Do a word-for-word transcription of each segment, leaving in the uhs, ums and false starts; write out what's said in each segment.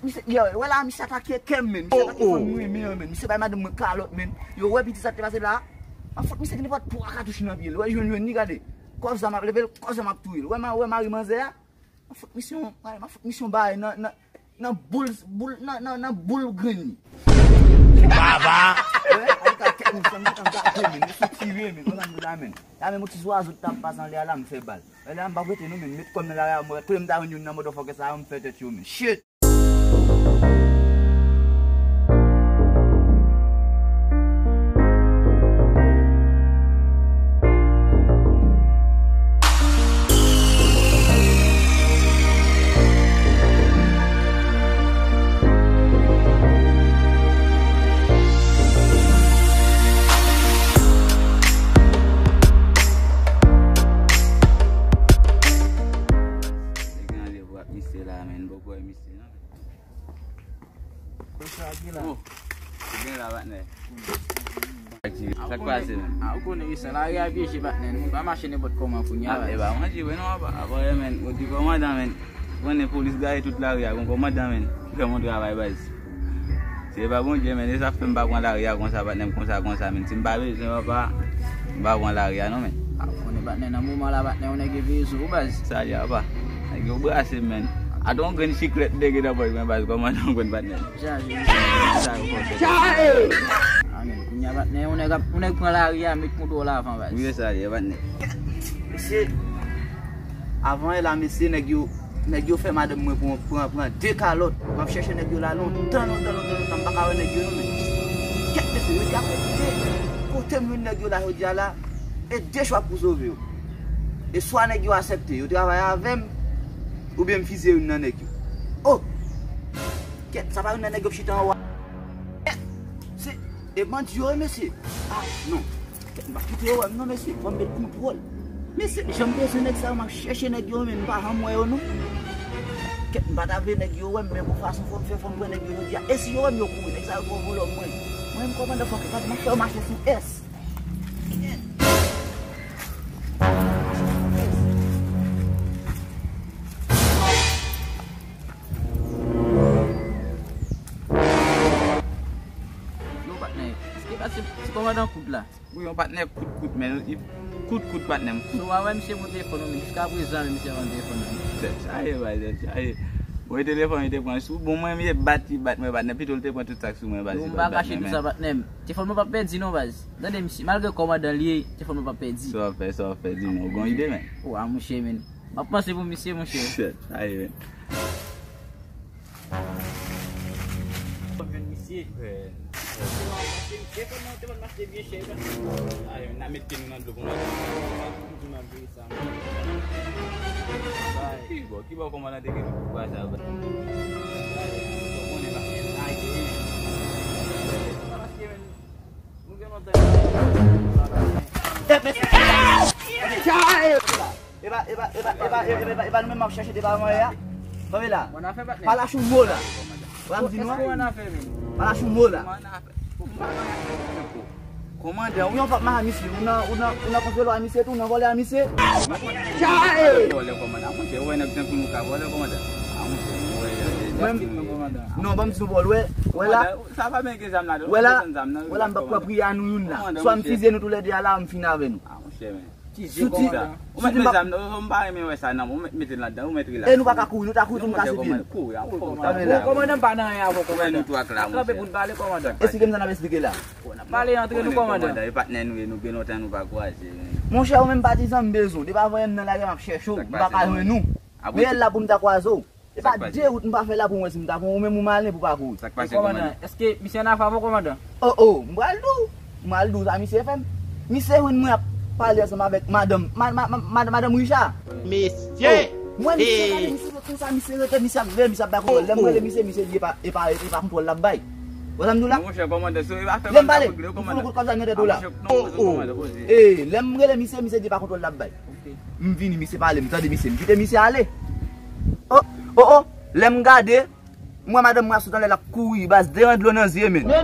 Misye, yo, wè la, misye atake kè m, men. Misye atake fanm mwen renmen an, men. Misye bay madanm mwen kalòt, men. Yo, wè piti sa k te pase la. M ap fout misye nenpòt twa katouch nan pye l. Wè, jwenn, jwenn, li gade. Kòf zam ap leve l, kòf zam ap touye l. Wè, ma, wè mari manzè a. M ap fout misye yon, m ap fout misye yon bagay nan, nan, nan boul, boul, nan, nan, nan boul grenn li. Baba! Wè, ann ka kè m, fanm, m gate, men. Misye tire, men. Wè sa m di la, men. La, men, yon ti zwazo t ap pase anlè a la, m fè bal. Wè la, m p ap rete, non, men. Met kò m nan lari a, mwen, kote m ta jwenn youn nan mòdòfòkè sa yo, m fè tèt yo, men. Shit! Nèg nan leve ak misye la, men, bòkò misye, non? Konsa ki la. Oh, ou gen la, patnè. Sa k pase, men? A, ou konnen, wi, sa lari a pyeje, patnè. Nou pa mache nenpòt kòman kounye a, ah, e pa manje, wi, non, apa, apa, men, ou di kòmandan, men. Ou konnen polis gaye tout lari a, gon kòmandan, men. Fè mon travay, baz. Se pa Bondye, men, e sa fè m pa pran lari a konsa, patnè m, konsa, konsa, men. Si m pa bezwen, papa, m pa pran lari a, non, men. A, ou konnen, patnè, nan moman la, patnè, yon nèg veye sou ou, baz. Sa li a, papa? Nèg yo brase m, men. Ata yon grenn chiklèt m te gen nan pòch mwen, baz, kòmandan m konn, patnè. Chaje. Sa yo fò fè. Chaje! Amen. Kounye a, patnè, yon nèg ap, yon nèg pran lari a, met kont w lavan, baz. Wi, sa li ye, patnè. Mesye, avan yè la, mesye, nèg yo, nèg yo fè madanm mwen pran, pran, pran de kalòt. M ap chèche nèg yo la lontan, lontan, lontan, lontan. M pa ka wè nèg yo, non, men. Kèt, mesye, yo di ap kote, kote m jwenn nèg yo la, jodi a la. E de chwa pou sove yo. E swa nèg yo asèpte, yo travay avè m, oubyen m fizye youn nan nèg yo. Oh! Kèt, sa pa youn nan nèg yo ap chita anwo a? Kèt, se, e bandi yo ye, mesye. Ah, non. Kèt, m pa kite yo wè m, non, mesye. Fò m met kontwòl. Mesye, jan m bezwen nèg sa yo, m ap chèche nèg yo, men m pa janm wè yo, non. Kèt, m pa ta vle nèg yo wè m, men gon fason fò m fè, fò m pran nèg yo jodi a. E si yo wè m, yo kouri, nèg sa yo twò vòlò mwen. Mwen menm kòmandan fòk, m ap fè yo mache sou S. Yo, patnè, èske pa se, se kòmandan Kout la? Wi, yon patnè Kout Kout, men, li Kout Kout, patnè m, Kout. So, w a wè misye pran telefòn ou, men jiskaprezan, men misye pran telefòn ou. Tèt chaje, baz, tèt chaje. Bon, e telefòn li te pran sou, bon, mwen, m ye bat, li bat mwen, patnè, pito l te pran tout sa k sou mwen, baz. Yo, m pa kache tout sa, patnè m. Telefòn mwen p ap pèdi, non, baz. Tande, misye, malgre kòmandan li ye, telefòn mwen p ap pèdi. Sa w ap fè, sa w ap fè, di m non, ou gen yon ide, men. O, a, monchè, men. M ap panse pou misye, monchè. Shit, aye, men. Fò m jwenn misye. Telefòn m achte byen chè, aye, n a met pye nou nan dlo pou mwen. Sa pou m di m ap veye sa, mwen. Ki bò, ki bò kòmandan te gen tout pouvwa sa yo? Ou konnen pa gen nage. E pa, e pa, e pa, e pa, e pa, e pa, e pa nou menm m ap chèche depa avan yè a. Kanpe la. Pa lach yon mo la. Wè m di nou an? Pa lach yon mo la. Kòmandan, ou yon pap ma a misye, ou nan, ou nan, ou nan konfyolo a misye tou, ou nan vòlè a misye. Chaje! Vòlè kòmandan, monchè, ou wè nèg tankou nou ka vòlè kòmandan. A, monchè, nou wè, non, ban m di nou vòlè, wè, wè la. Sa pa menm gen zam ladan. Wè la, wè la, m p ap pran pri a nou youn la. Swa m fizye nou toulède a la, ou m fini avè nou. A, monchè, men. Sou ti, ou mèt met zam nan, m pa renmen wè sa, non, ou mèt mete l ladan, ou mèt rilaks. E nou pa ka kouri, nou ta kouri tou, nou kase pye nou. Kouri, a, kouri. Kòmandan, m pa nan anyen avè w, kòmandan. Wè nou tou ak la, monchè. Kanpe pou n pale, kòmandan. Esplike m sa n ap esplike la. Pale antre nou, kòmandan. E patnè nou ye, nou gen lontan nou pa kwaze, men. Monchè, ou menm patizan m bezwen. Depi avan yè m nan lari a, m ap chèche w, m pa ka jwenn ou. Reyèl la pou m ta kwaze w. E pa de wout m pa fè la pou m wè si m ta pran ou menm ou malen pou pa kouri. Sa k pase, kòmandan? Èske misye ann afè avè w, kòmandan? O, o, m pral di w. M pral di w sa misye fè m. Misye jwenn mwen ap pale ansanm avèk madanm, ma, ma, ma, ma, madanm Richard. Mesye! O, m wè misye pale, misye konsa, misye rete, misye ap veye, misye ap bay kontwòl. Lè m rele misye, misye di e pa, e pa, e pa kontwòl l ap bay. Wè sa m di w la? Lè m pale, m fout yon kout kòb sa nan tèt ou la. O, o. E, lè m rele misye, misye di e pa kontwòl l ap bay. M vini, misye pale, m tande misye, m kite misye ale. O, o, o, lè m gade, m wè madanm mwen ap sot anlè, l ap kouri, baz, devan dlo nan zye, men. Yo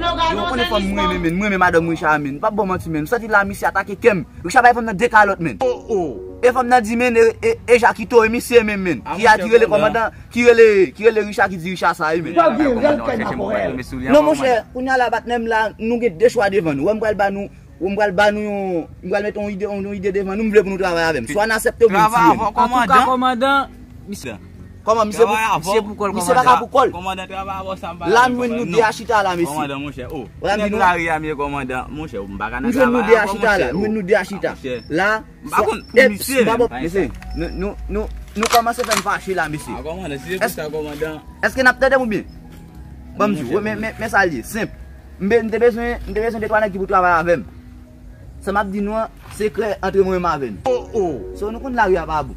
konnen fanm mwen renmen, men, mwen renmen madanm Richard, men. M p ap ba w manti, men. M santi la, misye atake kè m. Richard bay fanm nan de kalòt, men. O, o. E fanm nan di men, e, e, e Jaki toye misye menm, men. Ki a ki rele kòmandan, ki rele, ki rele Richa, ki di Richa sa, wi, men. Kòmandan, w chèche m pou mèt move sou li ankò, kòmandan. Non, monchè, kounye a la, patnè m la, nou gen de chwa devan nou. Wè, m pral ba nou, wè, m pral ba nou yon, m pral mete yon ide, yon, yon ide devan nou, m vle pou nou travay avè m. Swa n aksepte oubyen n tiye m. Antouka, kòmandan, misye, kòman misye pou, misye pou kòl, misye pa ka pou kòl. La, m jwenn nou de a chita la, mesye. Kòmandan, monchè, o. Nèg lari a m ye, kòmandan, monchè, m pa ka nan travay avè w, monchè, o. M jwenn nou de a chita la, m jwenn nou de a chita. La, M pa konn pou misye menm, pa mesye, nou, nou, nou, nou kòmanse fè m fache la, mesye. A, kòmandan, si se pou sa, kòmandan. Èske n ap tande m oubyen? Ban m di w, men, men, men sa l ye, senp. M be-, m te bezwen, m te bezwen de twa nèg ki pou travay avè m. Sa m ap di nou an, sekrè antre mwen menm avè n. Oh, oh. So, nou konn lari a pa bon.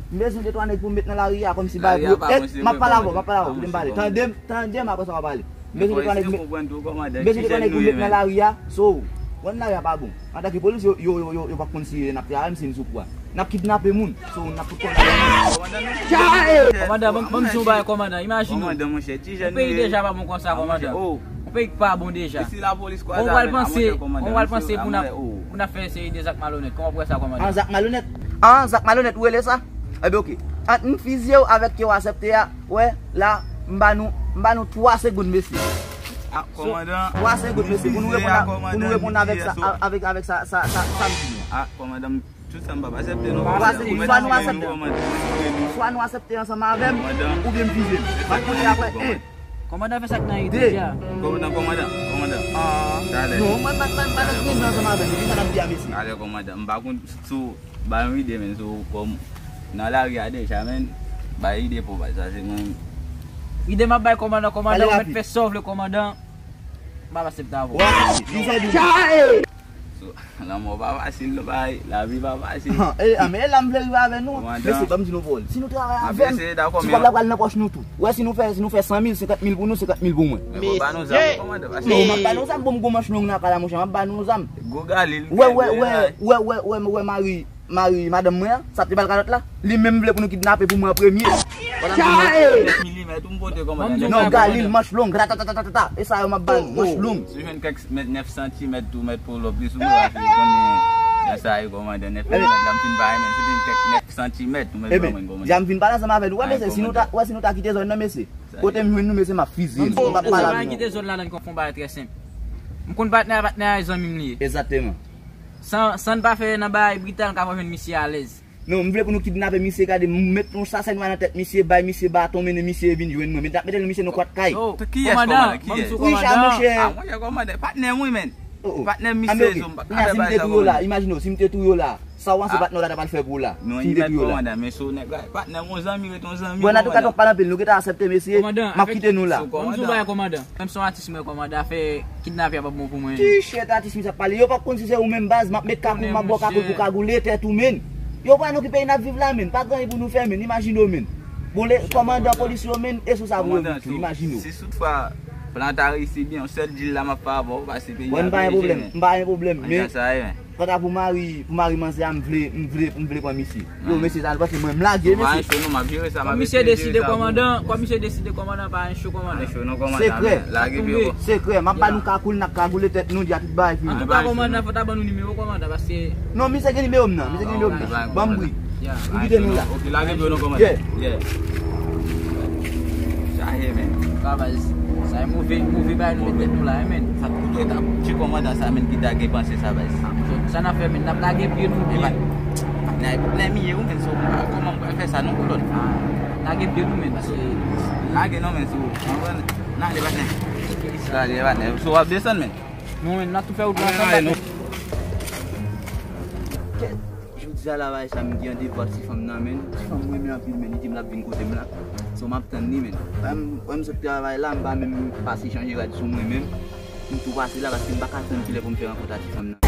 M bezwen de twa nèg pou m met nan lari a, kòmsi bay pou, eh, m ap pale avè w, m ap pale avè w, kite m pale. Tande m, tande m, apre sa w a pale. M bezwen de twa nèg, m bezwen de twa nèg pou m met nan lari a. So, konn lari a pa bon. Antanke polis, yo, yo, yo, yo, yo p ap konn si n ap travay, m si n sou kou a. N ap kidnape moun. So, n ap fout kòb nan men moun. Kòmandan, ban m, ban m di w yon bagay, kòmandan. Imajine w. Yon peyi deja pa bon konsa, kòmandan. Yon peyi ki pa bon deja. Kòman w pral panse, kòman w pral panse pou n ap, pou n ap fè seri de zak malonèt? Kòman w wè sa, kòmandan? An zak malonèt? An zak malonèt, ou rele sa? Ebyen, oke. Ant m fizye w avèk ke w aksepte a, wè, la, m ba nou, m ba nou twa segonn, mesye. A, kòmandan. Twa segonn, mesye, pou nou reponn a, pou nou reponn avèk sa, avèk, avèk sa, sa, sa, sa m di nou. A, kòmandan, tout sa m p ap aksepte, non. Twa segonn, swa nou aksepte, swa nou aksepte ansanm avè m, oubyen m fizye m. M ap konte apre, en. Kòmandan, fè sa k nan ide a. Kòmandan, kòmandan, kòmandan. Ah, non, mwen pa, pa, pa nan kriz ansanm avè m. Kisa n ap di a, mesye? Talè, kòmandan, m pa konn si w ba yon ide, men, si w kòm nan lari a deja, men, bay ide pou w bay sa, se mwen. Ide m ap bay, kòmandan, kòmandan, ou mèt fè sa w vle, kòmandan. M ap aksepte avè w. So, lanmò pa fasil, non, bay, lavi pa fasil. E, a, men e la m vle rive avè nou. Mesye, ban m di nou pawòl. Si nou travay avè m, ti kòb la pral nan pòch nou tou. Wè, si nou fè, si nou fè san mil, senkant mil pou nou, senkant mil pou mwen. Men fò ba nou zam, kòmandan, paske non, m ap ba nou zam, bon, m gon manch long nan pa la, monchè, m ap ba nou zam. Gwo Galil. Wè, wè, wè, wè, wè, wè, wè, mari, mari madanm mwen an, sa te bal kalòt la. Li menm vle pou nou kidnape pou mwen an premye. Nèf milimèt, ou m pote, kòmandan. Non, Galil, manch long, gratatatata. E sa yo m ap ba nou, manch long. Si w jwenn kèk mèt nèf santimèt tou, mèt pou lòp li sou mwen, paske ou konnen, lè sa yo, kòmandan, nèf milimèt la, m fin ba, men si w jwenn kèk nèf santimèt, ou mèt ban mwen, kòmandan. Ebyen, jan m vin pale ansanm avè nou, wè, mesye, si nou ta, wè, si nou ta kite zòn nan, mesye, kote m jwenn nou, mesye, m ap fizye nou, m ap pale avè nou. Kite zòn la, nan fè yon bagay trè senp. M konn patnè a, patnè a e zanmi m li ye. Egzakteman. San, san n pa fè nan bagay brital, n ka jwenn misye alèz. Non, m vle pou nou kidnape misye, gade, m met yon sasay nwa nan tèt misye, bay misye baton, mennen misye vin jwenn mwen. Men n t ap mete l, misye nan kwat kay. Kòmandan, ban m di w, kòmandan. Wi, sa, monchè. A, monchè, kòmandan, patnè m wi, men. Patnè m, misye, so, m pa ka fè bagay sa, kòmandan. Si m te touye w la, imajine w, si m te touye w la, sa w panse patnè w la ta pral fè pou w la? Non, li mèt, kòmandan, men so nèg la, patnè m, yon zanmi ret yon zanmi, kòmandan. Bon, antouka, n ap pale anpil, nou gentan aksepte, mesye. M ap kite nou la. Kòmandan, avèk, sou bagay, kòmandan. Menm si w atis mwen, kòmandan, fè kidnape a p ap bon pou mwen. Ti chèt atis misye ap pale. Yo p ap konn si se ou menm baz, m ap met kakoul, m ap ba w kakoul pou kagoule tèt ou, men. Yo pa nan ki peyi n ap viv la, men. Pa gen anyen pou nou fè, men. Imajine w, men. Bon, le, kòmandan polis yo, men, e sou sa pou yo viv tou, imajine w. Si toutfwa plan ta reyisi byen, yon sèl dil la m ap fè avè w, pase peyi a. Wè, m pa gen pwoblèm, m pa gen pwoblèm, men. Kanta pou mari, pou mari manzè a, m vle, m vle, m vle pran misye. Yo, mesye, sa, paske mwen, m lage, mesye. Kòm misye deside, kòmandan, kòm misye deside, kòmandan, pa gen cho, kòmandan. Sekrè. Sekrè. M ap ba nou kakoul, n ap kagoule tèt nou, di a tout bagay fini. Antouka, kòmandan, fò ta ban nou nimewo, kòmandan, paske. Non, misye gen nimewo m nan, misye gen nimewo m nan. Ban m bri. Nou kite nou la. Ok, lage pye w non, kòmandan. Yeah. Sa ye, men. Sa, baz. Sa e move, move bagay nou met tèt nou la, men. Sa koute ta tchè kòmandan sa, men, ki ta gen panse sa, baz. Sa n ap fè, men, n ap lage pye nou, men. Patnè, patnè m ye, wi, men, so, kòman m pral fè sa, non, kolòn? Lage pye nou, men, paske. Lage non, men, so, n ale, patnè. N ale, patnè. So, w ap desann, men. Non, men, n ap tou fè wout la ansanm, patnè. Jodi a la, bagay sa, m gen randevou ak ti fanm nan, men. Ti fanm mwen renmen anpil, men. Li di m l ap vin kote m la. So, m ap tann li, men. Wè m, wè m sot travay la, m pa menm pase chanje rad sou mwen menm. M tou pase la, paske m pa ka tann kilè pou m fè rankont ak ti fanm nan.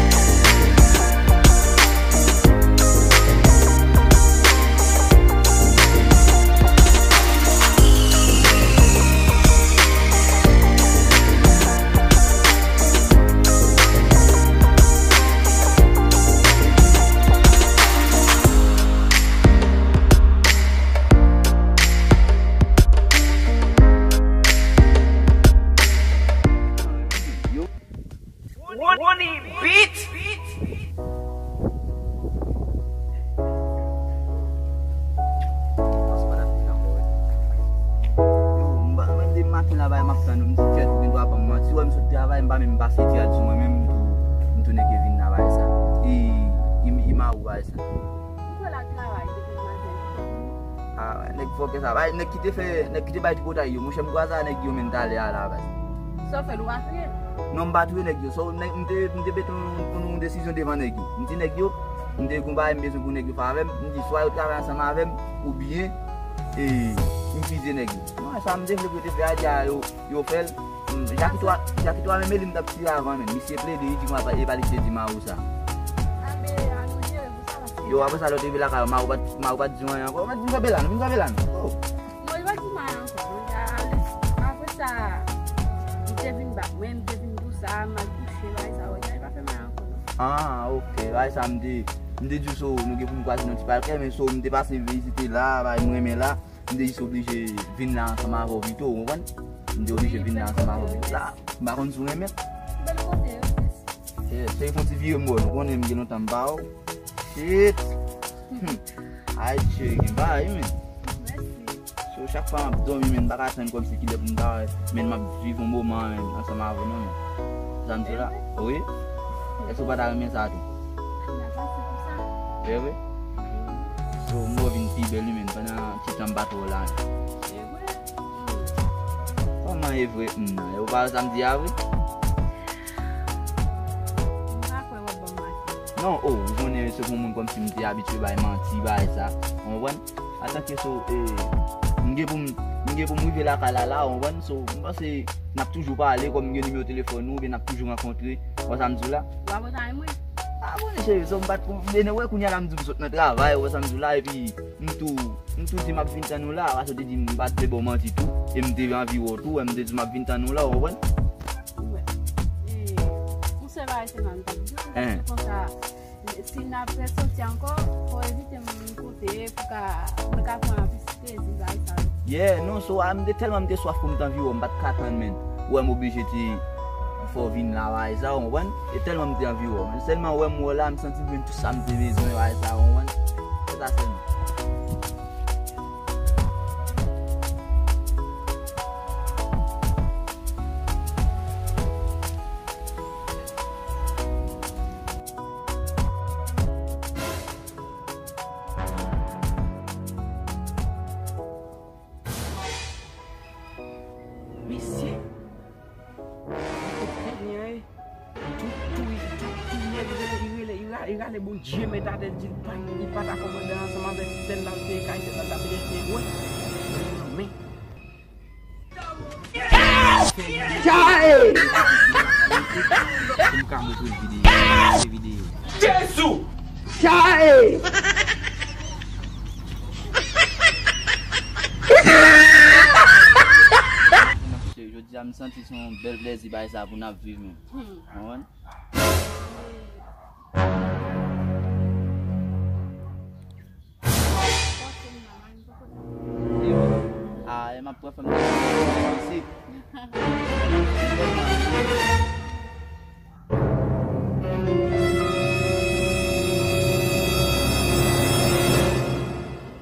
Ronnie Beat. M pa menm pase ti rad sou mwen menm, m tou, m tou nèg Kevin la bagay sa. E, e, e Marou bagay sa. M kwè l ap travay depi maten. Ah, nèg fòkè sa. Bay, nèg ki te fè, nèg ki te bay tripotay yo. Monchè, m kwaze a nèg yo menm talè a la, baz. Sa w fè l, ou pa touye l? Non, m pa touye nèg yo. So, nèg, m te, m te mete yon, yon, yon desizyon devan nèg yo. M di nèg yo, m te gon bagay m bezwen pou nèg yo fè avè m. M di, swa yo travay ansanm avè m, oubyen, e, m fize nèg yo. Non, sa m te vle pou yo te fè a, di a yo, yo fè l. Hmm, Jakito a, Jakito a menm e li m t ap tire avan menm. Misye plede, li di mwen e pa li ki te di Marou sa. Yo, apre sa, lè w te rive lakay, Marou pa t, Marou pa t di w anyen ankò. Mwen, vin kanpe la, non, vin kanpe la, non. Oh. Non, li pa t di m anyen ankò, non. Apre sa, li te vin bat mwen, li te vin di sa, m al kouche, bagay sa, wè, li pa fè m anyen ankò, non. Ah, ok, bagay sa, m te, m te di w, so, nou gen pou nou kwaze nan ti palkè, men so, m te pase vizite la, bagay m renmen la. M te jis oblije vin la ansanm avè w pito, ou konprann? M te oblije vin la ansanm avè w pito. La, m pa konn si w renmen. Bèl kote yo, mèsi. Yeah, cheri, fè yon ti vire m bò, nou konnen m gen lontan m pa wè w. Shit! Hmm. Ay, cheri, gen bagay, men. Mèsi. So, chak fwa m ap dòmi, men, m pa ka tann kòmsi kilè pou m ta wè, men, m ap viv yon moman, men, ansanm avè w, non, men. Sa m di la? Wi. Èske w pa ta renmen sa tou? Vre, vre? So, m wè w vin pi bèl, wi, men, pandan ti tan m pa t wè w la, men. Kòman e vre, hmm, nan? Ou pa wè sa m di a vre? M pa kwè w ap ban m manti. Non, oh, ou konnen se pou moun kòmsi m te abitye bay manti, bay sa. Ou konprann? Antanke so, eh, m gen pou m, m gen pou m rive lakay la, la, ou konprann? So, m panse n ap toujou pale, kòm m gen nimewo telefòn ou, oubyen n ap toujou rankontre. Ou wè sa m di w la? W ap retire mwen? Ah, bon, cheri, so m pa t pou, men wè kounye a la m di w m sot nan travay, ou wè sa m di w la, epi m tou, m tou di m ap vin tann ou la, paske w te di m pa t vle ba w manti tou, e m te anvi wè w tou, wè m te di m ap vin tann ou la, ou konprann? Ou wè. E, ou se bagay se nan m t ap di w, se konsa. Si n ap resoti ankò, fò w envite m kote pou ka, mwen ka pran plis plezi bagay sa yo. Yeah, non, so, a, m te tèlman m te swaf pou m t anvi wè w, m pa t ka tann, men. Ou wè m oblije te fè w vin la bagay sa, ou konprann? E tèlman m te anvi wè w. Men sèlman wè m wè w la, m santi m jwenn tout sa m te bezwen bagay sa, ou konprann? Se sa sèlman. Mesye, tout, tout, tout, tout nèg rele, li rele, li ra-, li rale Bondye mèt atè, di l pa, li pa ta kòmandan ansanm avèk sèl la, l te kay, sèl la, l te wè. Men. Chae! Pou m ka montre l videyo, videyo. Jezi! Chae! Jodi a, m santi se yon bèl plezi bagay sa pou n ap viv menm. Konprann? Ah, e m ap pran fanm nan isi.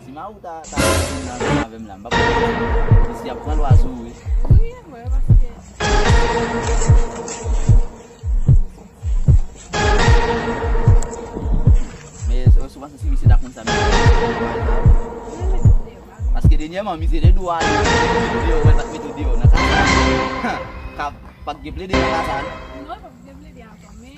Si Marou ta, ta vin nan avè m la, m p ap pran l. Paske y ap pran lwa sou ou, wi. Wi, e vre, paske Men, sou, sou panse si misye ta konn sa, misye ta konn sa. Paske dènyèman, misye te dwe ale mete w deyò, wè, sa k mete w deyò nan kasa. Ka, pa t gen plede nan kasa, non. Non, pa t gen plede ankò, men.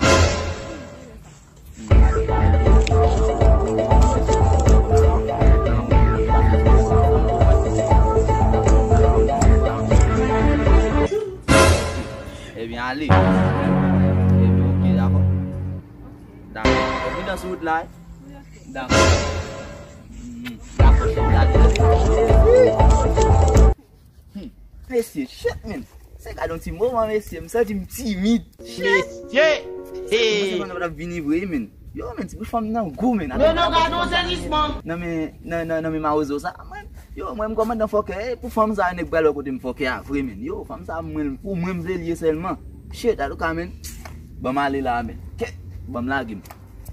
Ebyen, ale. Ebyen, oke, dakò. Dakò. Ou pwidan sou wout la, wi? Dakò. Mm, dakò, chèf la, dakò. Hmm. Mesye, shit, man. Se gade yon ti moman, mesye. M santi m timid. Shit. Mesye! Mwen se pandan w t ap vini vre, man. Yo, man, ti bout fanm nan gou, man. Non, non, gade yon sezisman. Nan men, nan, nan, nan men mawozo sa, man. Yo, mwen m kòmandan fòkè, e pou fanm sa, nèg pral wè kote m fòkè a vre, man. Yo, fanm sa, mwen, pou mwen m vle l ye sèlman. Shit, atouka, man. Ban m ale la, man. Kèt, ban m lage m.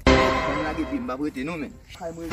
Ban m lage pye m, m p ap rete non, man. Kay mwen.